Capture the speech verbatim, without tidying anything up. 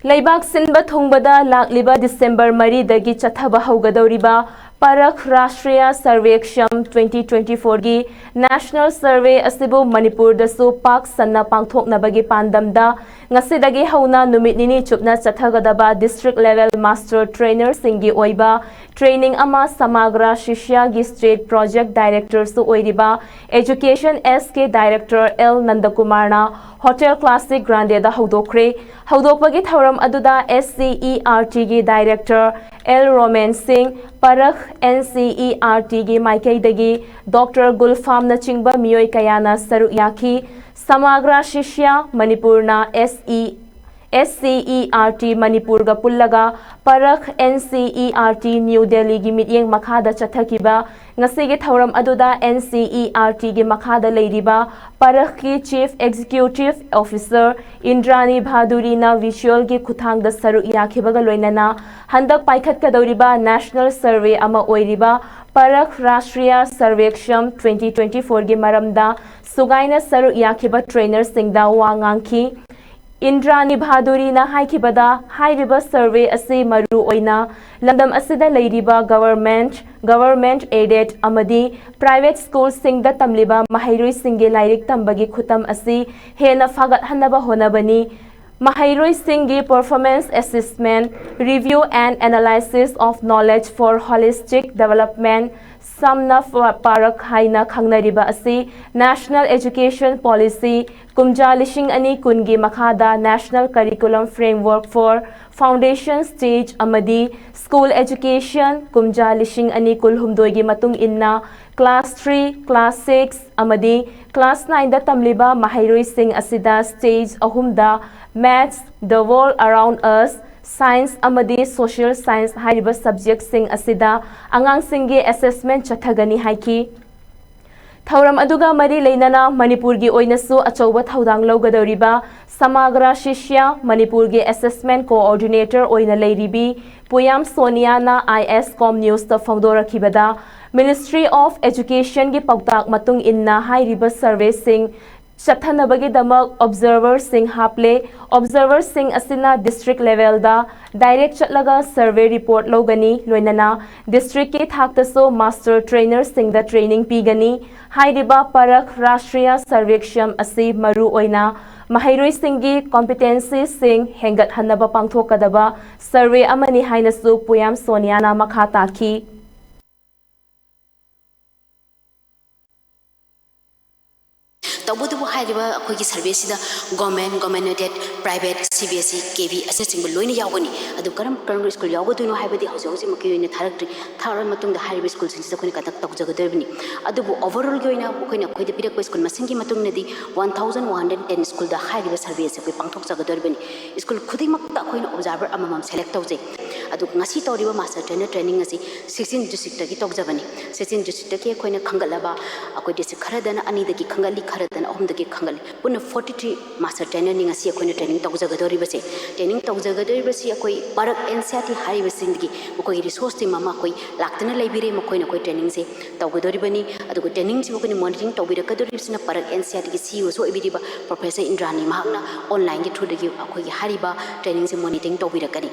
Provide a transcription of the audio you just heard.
ꯂꯩꯕꯥꯛ ꯁꯤꯟꯕ ꯊꯨꯡꯕꯗ ꯂꯥꯛꯂꯤꯕ ꯗꯤꯁꯦꯝꯕꯔ ꯃꯔꯤꯗꯒꯤ ꯆꯠꯊꯕ ꯍꯧꯒꯗꯧꯔꯤꯕ ꯄꯔꯈ ꯔꯥꯁꯇ꯭ꯔꯤꯌꯥ ꯁꯔꯚꯦꯛꯁꯝ twenty twenty-four ꯒꯤ National Survey ꯑꯁꯤꯕꯨ ꯃꯅꯤꯄꯨꯔꯗꯁꯨ ꯄꯥꯛ ꯁꯟꯅ ꯄꯥꯡꯊꯣꯛꯅꯕꯒꯤ ꯄꯥꯟꯗꯝꯗ ꯉꯁꯤꯗꯒꯤ ꯍꯧꯅ ꯅꯨꯃꯤꯠ ꯅꯤꯅꯤ ꯆꯨꯞꯅ ꯆꯠꯊꯒꯗꯕ District Level Master Trainerꯁꯤꯡꯒꯤ ꯑꯣꯏꯕ training ꯑꯃ ꯁꯃꯥꯒ꯭ꯔꯥ ꯁꯤꯁ꯭ꯌꯥꯒꯤ State Project Directorꯁꯨ ꯑꯣꯏꯔꯤꯕ Education S K Director L ꯅꯟꯗꯀꯨꯃꯥꯔꯅ Hotel Classic Grandeꯗ ꯍꯧꯗꯣꯛꯈ꯭ꯔꯦ꯫ ꯍꯧꯗꯣꯛꯄꯒꯤ ꯊꯧꯔꯝ ꯑꯗꯨꯗ S C E R Tꯒꯤ Director L Roman ꯁꯤꯡ, ꯄꯔꯈ N C E R Tꯒꯤ ꯃꯥꯏꯀꯩꯗꯒꯤ Doctor ꯒꯨꯜꯐꯥꯝꯅꯆꯤꯡꯕ ꯃꯤꯑꯣꯏ ꯀꯌꯥꯅ ꯁꯔꯨꯛ ꯌꯥꯈꯤ꯫ ꯁꯃꯥꯒ꯭ꯔꯥ ꯁꯤꯁ꯭ꯌꯥ ꯃꯅꯤꯄꯨꯔꯅ S E S C E R T ꯃꯅꯤꯄꯨꯔꯒ ꯄꯨꯜꯂꯒ ꯄꯔꯈ N C E R T new ꯗꯦꯜꯂꯤꯒꯤ ꯃꯤꯠꯌꯦꯡ ꯃꯈꯥꯗ ꯆꯠꯊꯈꯤꯕ ꯉꯁꯤꯒꯤ ꯊꯧꯔꯝ ꯑꯗꯨꯗ N C E R Tꯒꯤ ꯃꯈꯥꯗ ꯂꯩꯔꯤꯕ ꯄꯔꯈꯀꯤ Chief Executive Officer ꯏꯟꯗ꯭ꯔꯥꯅꯤ ꯚꯥꯗꯨꯔꯤꯅ virtualꯒꯤ ꯈꯨꯠꯊꯥꯡꯗ ꯁꯔꯨꯛ ꯌꯥꯈꯤꯕꯒ ꯂꯣꯏꯅꯅ ꯍꯟꯗꯛ ꯄꯥꯏꯈꯠꯀꯗꯧꯔꯤꯕ National Survey ꯑꯃ ꯑꯣꯏꯔꯤꯕ ꯄꯔꯈ ꯔꯥꯁꯇ꯭ꯔꯤꯌꯥ ꯁꯔꯚꯦꯛꯁꯝ twenty twenty-fourꯒꯤ ꯃꯔꯝꯗ ꯁꯨꯒꯥꯏꯅ ꯁꯔꯨꯛ ꯌꯥꯈꯤꯕ trainerꯁꯤꯡꯗ ꯋꯥ ꯉꯥꯡꯈꯤ꯫ ꯏꯟꯗ꯭ꯔꯥꯅꯤ ꯚꯥꯗꯨꯔꯤꯅ ꯍꯥꯏꯈꯤꯕꯗ, ꯍꯥꯏꯔꯤꯕ survey ꯑꯁꯤ ꯃꯔꯨ ꯑꯣꯏꯅ ꯂꯝꯗꯝ ꯑꯁꯤꯗ ꯂꯩꯔꯤꯕ government, government aided ꯑꯃꯗꯤ private schoolꯁꯤꯡꯗ ꯇꯝꯂꯤꯕ ꯃꯍꯩꯔꯣꯏꯁꯤꯡꯒꯤ ꯂꯥꯏꯔꯤꯛ ꯇꯝꯕꯒꯤ ꯈꯨꯇꯝ ꯑꯁꯤ ꯍꯦꯟꯅ ꯐꯒꯠꯍꯟꯅꯕ ꯍꯣꯠꯅꯕꯅꯤ꯫ ꯃꯍꯩꯔꯣꯏꯁꯤꯡꯒꯤ performance assessment, review and analysis of knowledge for holistic development, ꯁꯝꯅ ꯄꯥꯔꯛ ꯍꯥꯏꯅ ꯈꯪꯅꯔꯤꯕ ꯑꯁꯤ National Education Policy ꯀꯨꯝꯖꯥ ꯂꯤꯁꯤꯡ ꯑꯅꯤ ꯀꯨꯟꯒꯤ ꯃꯈꯥꯗ National Curriculum Framework for Foundation Stage ꯑꯃꯗꯤ School Education ꯀꯨꯝꯖꯥ ꯂꯤꯁꯤꯡ ꯑꯅꯤ ꯀꯨꯟꯍꯨꯝꯗꯣꯏꯒꯤ ꯃꯇꯨꯡ ꯏꯟꯅ class three, class six ꯑꯃꯗꯤ class nineꯗ ꯇꯝꯂꯤꯕ ꯃꯍꯩꯔꯣꯏꯁꯤꯡ ꯑꯁꯤꯗ stage ꯑꯍꯨꯝꯗ Maths, The World Around Us, Science ꯑꯃꯗꯤ Social Science ꯍꯥꯏꯔꯤꯕ subjectꯁꯤꯡ ꯑꯁꯤꯗ ꯑꯉꯥꯡꯁꯤꯡꯒꯤ assessment ꯆꯠꯊꯒꯅꯤ ꯍꯥꯏꯈꯤ꯫ ꯊꯧꯔꯝ ꯑꯗꯨꯒ ꯃꯔꯤ ꯂꯩꯅꯅ ꯃꯅꯤꯄꯨꯔꯒꯤ ꯑꯣꯏꯅꯁꯨ ꯑꯆꯧꯕ ꯊꯧꯗꯥꯡ ꯂꯧꯒꯗꯧꯔꯤꯕ ꯁꯃꯥꯒ꯭ꯔꯥ ꯁꯤꯁ꯭ꯌꯥ ꯃꯅꯤꯄꯨꯔꯒꯤ assessment coordinator ꯑꯣꯏꯅ ꯂꯩꯔꯤꯕꯤ ꯄꯨꯌꯥꯝ ꯁꯣꯅꯤꯌꯥꯅ I S Com Newsꯇ ꯐꯣꯡꯗꯣꯔꯛꯈꯤꯕꯗ, Ministry of Educationꯒꯤ ꯄꯥꯎꯇꯥꯛ ꯃꯇꯨꯡ ꯏꯟꯅ ꯍꯥꯏꯔꯤꯕ surveyꯁꯤꯡ ꯆꯠꯊꯅꯕꯒꯤꯗꯃꯛ ꯑꯣꯕꯖꯔꯚꯔꯁꯤꯡ ꯍꯥꯞꯂꯦ꯫ ꯑꯣꯕꯖꯔꯚꯔꯁꯤꯡ ꯑꯁꯤꯅ ꯗꯤꯁꯇ꯭ꯔꯤꯛ ꯂꯦꯚꯦꯜꯗ ꯗꯥꯏꯔꯦꯛ ꯆꯠꯂꯒ ꯁꯔꯚꯦ ꯔꯤꯄꯣꯔꯠ ꯂꯧꯒꯅꯤ, ꯂꯣꯏꯅꯅ ꯗꯤꯁꯇ꯭ꯔꯤꯛꯀꯤ ꯊꯥꯛꯇꯁꯨ ꯃꯥꯁꯇꯔ ꯇ꯭ꯔꯦꯅꯔꯁꯤꯡꯗ ꯇ꯭ꯔꯦꯅꯤꯡ ꯄꯤꯒꯅꯤ꯫ ꯍꯥꯏꯔꯤꯕ ꯄꯔꯈ ꯔꯥꯁꯇ꯭ꯔꯤꯌꯥ ꯁꯔꯚꯦꯛꯁꯝ ꯑꯁꯤ ꯃꯔꯨ ꯑꯣꯏꯅ ꯃꯍꯩꯔꯣꯏꯁꯤꯡꯒꯤ ꯀꯣꯝꯄꯤꯇꯦꯟꯁꯤꯁꯤꯡ ꯍꯦꯟꯒꯠꯍꯟꯅꯕ ꯄꯥꯡꯊꯣꯛꯀꯗꯕ ꯁꯔꯚꯦ ꯑꯃꯅꯤ ꯍꯥꯏꯅꯁꯨ ꯄꯨꯌꯥꯝ ꯁꯣꯅꯤꯌꯥꯅ ꯃꯈꯥ ꯇꯥꯈꯤ꯫ ꯇꯧꯕꯇꯕꯨ ꯍꯥꯏꯔꯤꯕ ꯑꯩꯈꯣꯏꯒꯤ ꯁꯔꯚꯦꯁꯤꯗ government, government aided, private, C B S E, K V ꯑꯁꯤꯅꯆꯤꯡꯕ ꯂꯣꯏꯅ ꯌꯥꯎꯒꯅꯤ꯫ ꯑꯗꯨ ꯀꯔꯝ ꯀꯔꯝꯕ ꯁ꯭ꯀꯨꯜ ꯌꯥꯎꯒꯗꯣꯏꯅꯣ ꯍꯥꯏꯕꯗꯤ ꯍꯧꯖꯤꯛ ꯍꯧꯖꯤꯛꯃꯛꯀꯤ ꯑꯣꯏꯅ ꯊꯥꯔꯛꯇ꯭ꯔꯤ꯫ ꯊꯥꯔꯛꯂ ꯃꯇꯨꯡꯗ ꯍꯥꯏꯔꯤꯕ ꯁ꯭ꯀꯨꯜꯁꯤꯡꯁꯤꯗ ꯑꯩꯈꯣꯏꯅ ꯀꯟꯗꯛ ꯇꯧꯖꯒꯗꯣꯔꯤꯕꯅꯤ꯫ ꯑꯗꯨꯕꯨ ꯑꯣꯚꯔꯑꯣꯜꯒꯤ ꯑꯣꯏꯅ ꯑꯩꯈꯣꯏꯅ, ꯑꯩꯈꯣꯏꯗ ꯄꯤꯔꯛꯄ ꯁ꯭ꯀꯨꯜ ꯃꯁꯤꯡꯒꯤ ꯃꯇꯨꯡ ꯏꯟꯅꯗꯤ one thousand one hundred ten ꯁ꯭ꯀꯨꯜꯗ ꯍꯥꯏꯔꯤꯕ ꯁꯔꯚꯦ ꯑꯁꯤ ꯑꯩꯈꯣꯏ ꯄꯥꯡꯊꯣꯛꯆꯒꯗꯧꯔꯤꯕꯅꯤ꯫ ꯁ꯭ꯀꯨꯜ ꯈꯨꯗꯤꯡꯃꯛꯇ ꯑꯩꯈꯣꯏꯅ ꯑꯣꯕꯖꯥꯔꯚꯔ ꯑꯃꯃꯝ ꯁꯦꯂꯦꯛ ꯇꯧꯖꯩ꯫ ꯑꯗꯨꯒ ꯉꯁꯤ ꯇꯧꯔꯤꯕ ꯃꯥꯁꯇꯔ ꯇ꯭ꯔꯦꯅꯔ ꯇ꯭ꯔꯦꯅꯤꯡ ꯑꯁꯤ sixteen ꯗꯤꯁꯇ꯭ꯔꯤꯛꯇꯒꯤ ꯇꯧꯖꯕꯅꯤ꯫ Sixteen ꯗꯤꯁꯇ꯭ꯔꯤꯛꯇꯒꯤ ꯑꯩꯈꯣꯏꯅ ꯈꯟꯒꯠꯂꯕ, ꯑꯩꯈꯣꯏ ꯗꯤꯁꯇ꯭ꯔꯤꯛ ꯈꯔꯗꯅ ꯑꯅꯤꯗꯒꯤ ꯈꯟꯒꯠꯂꯤ, ꯈꯔꯗꯅ ꯑꯍꯨꯝꯗꯒꯤ ꯈꯟꯒꯠꯂꯤ꯫ ꯄꯨꯟꯅ forty three ꯃꯥꯁꯇꯔ ꯇ꯭ꯔꯦꯅꯔꯅꯤ ꯉꯁꯤ ꯑꯩꯈꯣꯏꯅ ꯇ꯭ꯔꯦꯅꯤꯡ ꯇꯧꯖꯒꯗꯧꯔꯤꯕꯁꯦ꯫ ꯇ꯭ꯔꯦꯅꯤꯡ ꯇꯧꯖꯒꯗꯧꯔꯤꯕꯁꯤ ꯑꯩꯈꯣꯏ ꯄꯔꯈ ꯑꯦꯟ ꯁꯤ ꯑꯥꯔ ꯇꯤ ꯍꯥꯏꯔꯤꯕꯁꯤꯡꯗꯒꯤ ꯃꯈꯣꯏꯒꯤ ꯔꯤꯁꯣꯔꯁ ꯇꯤꯝ ꯑꯃ ꯑꯩꯈꯣꯏ ꯂꯥꯛꯇꯨꯅ ꯂꯩꯕꯤꯔꯦ, ꯃꯈꯣꯏꯅ ꯑꯩꯈꯣꯏ ꯇ꯭ꯔꯦꯅꯤꯡꯁꯦ ꯇꯧꯒꯗꯧꯔꯤꯕꯅꯤ꯫ ꯑꯗꯨꯒ ꯇ꯭ꯔꯦꯅꯤꯡꯁꯤꯕꯨ ꯑꯩꯈꯣꯏꯅ ꯃꯣꯅꯤꯇꯔꯤꯡ ꯇꯧꯕꯤꯔꯛꯀꯗꯧꯔꯤꯕꯁꯤꯅ ꯄꯔꯈ ꯑꯦꯟ ꯁꯤ ꯑꯥꯔ ꯇꯤꯒꯤ ꯁꯤ ꯏ ꯑꯣꯁꯨ ꯑꯣꯏꯕꯤꯔꯤꯕ ꯄ꯭ꯔꯣꯐꯦꯁꯔ ꯏꯟꯗ꯭ꯔꯥꯅꯤ, ꯃꯍꯥꯛꯅ ꯑꯣꯟꯂꯥꯏꯟꯒꯤ ꯊ꯭ꯔꯨꯗꯒꯤ ꯑꯩꯈꯣꯏꯒꯤ ꯍꯥꯏꯔꯤꯕ ꯇ꯭ꯔꯦꯅꯤꯡꯁꯦ ꯃꯣꯅꯤꯇꯔꯤꯡ ꯇꯧꯕꯤꯔꯛꯀꯅꯤ꯫